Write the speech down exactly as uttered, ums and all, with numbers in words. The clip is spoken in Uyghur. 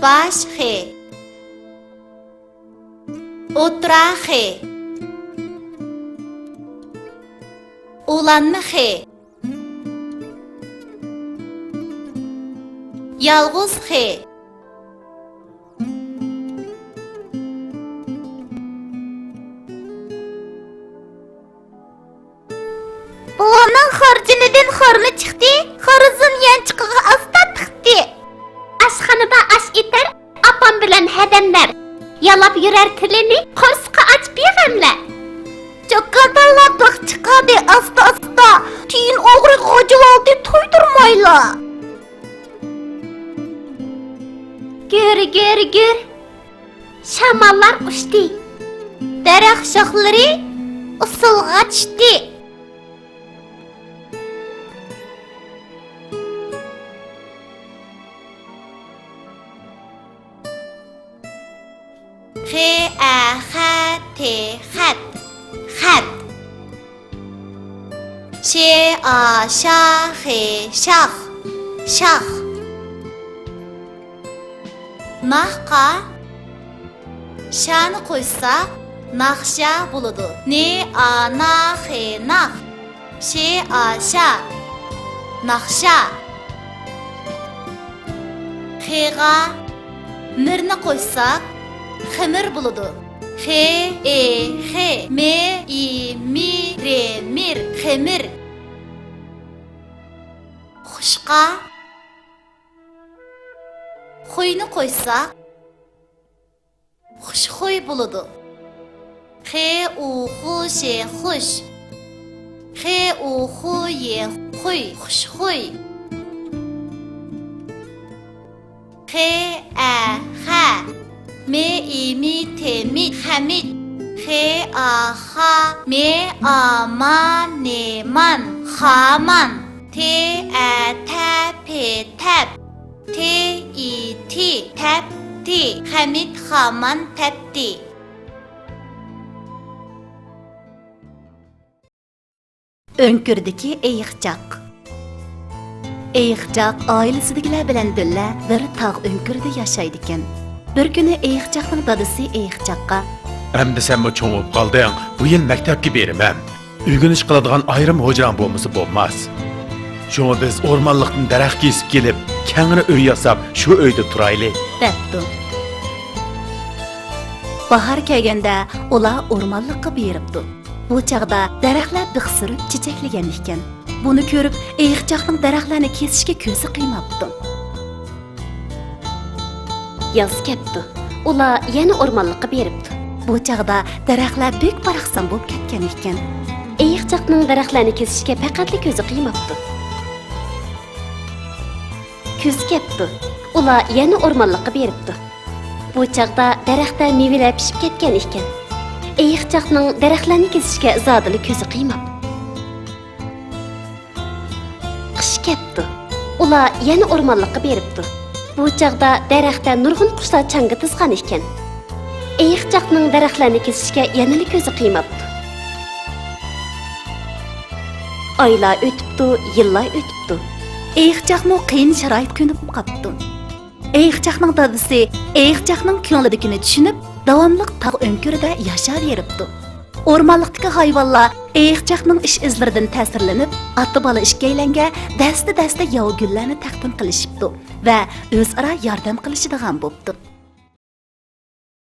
باش خې. ئوتتۇرا خې. ئۇلانما خې. يالغۇز خې. بوۋامنىڭ خارجىنىدىن خارما چىقتى، خارزىن يانچۇقىغا ئاستا تىقتى. ئاشخانىدا ئاش ئېتەر ئاپام بىلەن ھەدەملەر، يالاپ يۈرەر تىلىنى قورسىقى ئاچ بىغەملەر. چوكانتاللا بىخ چىقاردى ئاستا-ئاستا، تىيىن ئوغرى غاجىۋالدى تويدۇرمايلا. گۈر، گۈر، گۈر، شاماللار ئۇچتى، دەرەخ شاخلىرى ئۇسسۇلغا چۈشتى. خې، ئە، خە، تې، خەت، خەت. شې، ئا، شا، خې، شاخ، شاخ. ناخقا شانى قوشساق، ناخشا بولىدۇ. نې، ئا، نا، خې، ناخ. شې، ئا، شا، ناخشا. خېغا مىرنى قوشساق، خېمىر بولىدۇ. خې، ئې، خې، مې، ئى، مى، رې، مىر، خېمىر. خۇشقا خۇينى قوشساق، خۇشخۇي بولىدۇ. خې، ئۇ، خۇ، شې، خۇش. خې، ئۇ، خۇ، يې، خۇي، خۇشخۇي. خې، ئە، خە، مې، ئى، مى، تې، مىت، خەمىت. خې، ئا، خا، مې، ئا، ما، نېمان، خامان. تې، ئە، تە، پې، تەپ. تې، ئى، تى، تەپتى. خەمىت خامان تەپتى. ئۆڭكۈردىكى ئېيىقچاق. ئېيىقچاق ئائىلىسىدىكىلەر بىلەن بىللە بىر تاغ ئۆڭكۈرىدە ياشايدىكەن. بىر كۈنى ئېيىقچاقنىڭ دادىسى ئېيىقچاققا، ئەمدى سەنمۇ چوڭ بولۇپ قالدىڭ، بۇ يىل مەكتەپكە بېرىمەن. ئۆگىنىش قىلىدىغان ئايرىم ھوجراڭ بولمىسا بولماس. شۇڭا بىز ئورمانلىقتىن دەرەخ كېسىپ كېلىپ، كەڭرى ئۆي ياساپ، شۇ ئۆيدە تۇرايلى. دەپتۇ. باھار كەلگەندە ئۇلار ئورمانلىققا بېرىپتۇ. بۇ چاغدا دەرەخلەر بىخ سۈرۈپ چېچەكلىگەن ئىكەن. بۇنى كۆرۈپ، ئېيىقچاقنىڭ دەرەخلەرنى كېسىشكە كۆزى قىيماپتۇ. ياز كەپتۇ. ئۇلار يەنە ئورمانلىققا بېرىپتۇ. بۇ چاغدا دەرەخلەر بەك باراقسان بولۇپ كەتكەن ئىكەن. ئېيىقچاقنىڭ دەرەخلەرنى كېسىشكە پەقەتلا كۆزى قىيماپتۇ. كۈز كەپتۇ. ئۇلار يەنە ئورمانلىققا بېرىپتۇ. بۇ چاغدا دەرەختە مېۋىلەر پىشىپ كەتكەن ئىكەن. ئېيىقچاقنىڭ دەرەخلەرنى كېسىشكە زادىلا كۆزى قىيماپتۇ. قىش كەپتۇ. ئۇلار يەنە ئورمانلىققا بېرىپتۇ. بۇ چاغدا دەرەختە نۇرغۇن قۇشلار چاڭگا تىزغان ئىكەن. ئېيىقچاقنىڭ دەرەخلەرنى كېسىشكە يەنىلا كۆزى قىيماپتۇ. ئايلار ئۆتۈپتۇ، يىللار ئۆتۈپتۇ. ئېيىقچاقمۇ قىيىن شارائىتقا كۆنۈپ قاپتۇ. ئېيىقچاقنىڭ دادىسى ئېيىقچاقنىڭ كۆڭلىدىكىنى چۈشىنىپ، داۋاملىق تاغ ئۆڭكۈرىدە ياشاۋېرىپتۇ. ئورمانلىقتىكى ھايۋانلار ئېيىقچاقنىڭ ئىش-ئىزلىرىدىن تەسىرلىنىپ، ئاتا-بالا ئىككىيلەنگە دەستە-دەستە ياۋا گۈللەرنى تەقدىم قىلىشىپتۇ ۋە ئۆزئارا ياردەم قىلىشىدىغان بوپتۇ.